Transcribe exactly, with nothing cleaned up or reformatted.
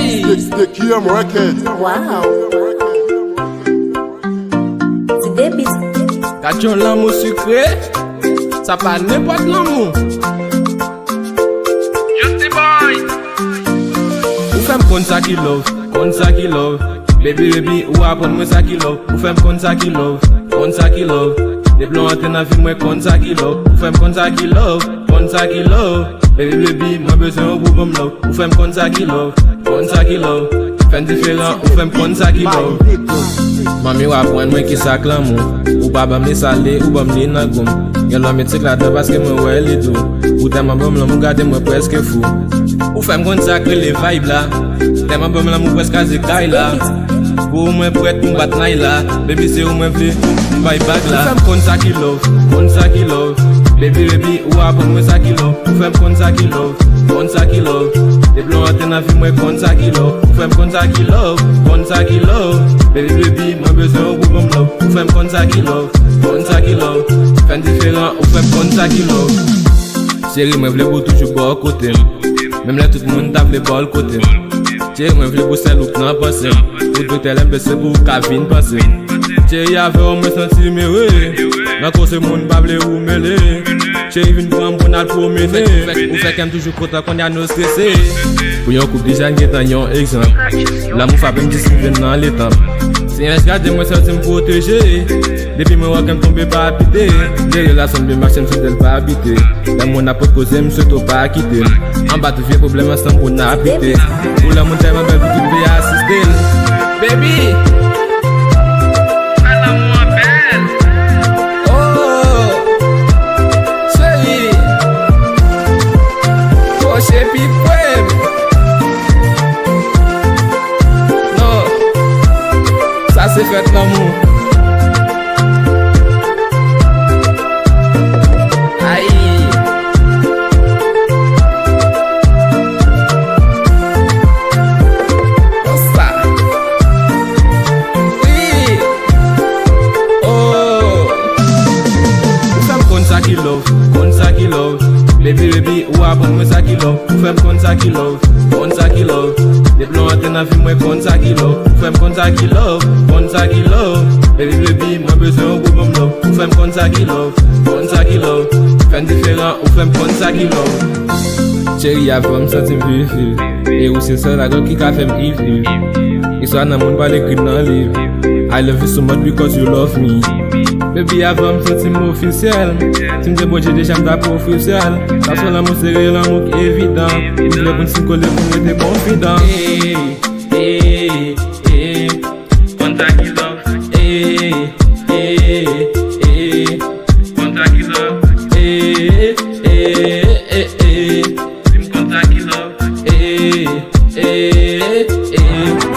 Snake, Snake Q M Records. Wow. Ti Debis. Gad yon lanmou sikre, sa pa nenpòt lanmou. Justy Boy. Ou fè m konn sa ki love, konn sa ki love. Baby, baby, ou aprann mwen sa ki love. Ou fè m konn sa ki love, konn sa ki love. Depi lè w antre nan vi mwen, konn sa ki love. Ou fè m konn sa ki love, konn sa ki love. Baby, baby, mwen bezwen w pou ban m love. Ou fè m konn sa ki love, konn sa ki love. Fè n diferan, ou fè m konn sa ki love. Manmi, w aprann mwen ki sa k lanmou. Ou pa ban m li sale, ou ban m li nan gou m. Gen lòt met sik ladan paske mwen wè li dou. Ou tèlman ban m lanmou, gade mwen prèske fou. Ou fè m konn sa k rele vibe la. Tèlman ban m lanmou, prèske kraze kay la. Pou ou mwen prèt pou m bat nay la. Baby, se ou mwen vle, m bay bag la. Ou fè m konn sa ki love, konn sa ki love. Baby, baby, ou aprann mwen sa ki love. Ou fè m konn sa ki love, konn sa ki love. Depi lè w antre nan vi mwen, konn sa ki love. Ou fè m konn sa ki love, konn sa ki love. Baby, baby, mwen bezwen w pou ban m love. Ou fè m konn sa ki love, konn sa ki love. Fè n diferan, ou fè m konn sa ki love. Cheri, mwen vle pou toujou bò kote m. Menm lè tout moun ta vle bò l kote m. Cheri, mwen vle pou sèl ou k nan panse m. Pou doktè lè m blese pou ou ka vin panse m. Cheri, avè w mwen santi m ere. Nan koze moun pa vle ou mele. Cheri, vin pran m pou n al pwomene. Ou fè, ou fè, ou fè kè m toujou kontan kounye a nou strese. Pou yon koup deja n gentan yon egzanp. Lanmou frape m jis rive nan letanp. Senyè, gade mwen santi m pwoteje. Depi mwen wè kè m tonbe palpite. Lè relasyon m byen mache, m santi l palpite. Lè moun ap pot koze, m swete w pa kite m. Anba tout vye pwoblèm ansanm pou n abite. Pou lè moun tèlman bèl pou tout peyi asiste l. Baby! Fè lanmou an bèl. Oh! Cheri! Kwoche pi pre m. Non. Sa se fèt lanmou. Ay. Konsa. Wi. Oh. Ou fè m konn sa ki love, konn sa ki love. Baby, baby, ou aprann mwen sa ki love. Ou fè m konn sa ki love, konn sa ki love. Depi lè w antre nan vi mwen, konn sa ki love. Ou fè m konn sa ki love, konn sa ki love. Baby, baby, mwen bezwen w pou ban m love. Ou fè m konn sa ki love, konn sa ki love. Fè n diferan, ou fè m konn sa ki love. Cheri, avè w m santi m viv, viv. E ou se sèl adan ki ka fè m viv, viv. Istwa nan mond pa l ekri nan liv. I love you so much because you love me. Baby, avè w m santi m ofisyèl. Si m te Bondye deja m t ap ofisyèl. Paske lanmou se reyèl, lanmou ki evidan. M vle pou n sinkole pou n rete konfidan. Hey, hey, hey. Konn sa ki love. Hey, hey, hey. Konn sa ki love. Hey, hey, hey, hey. Di m konn sa ki love. Hey, hey, hey.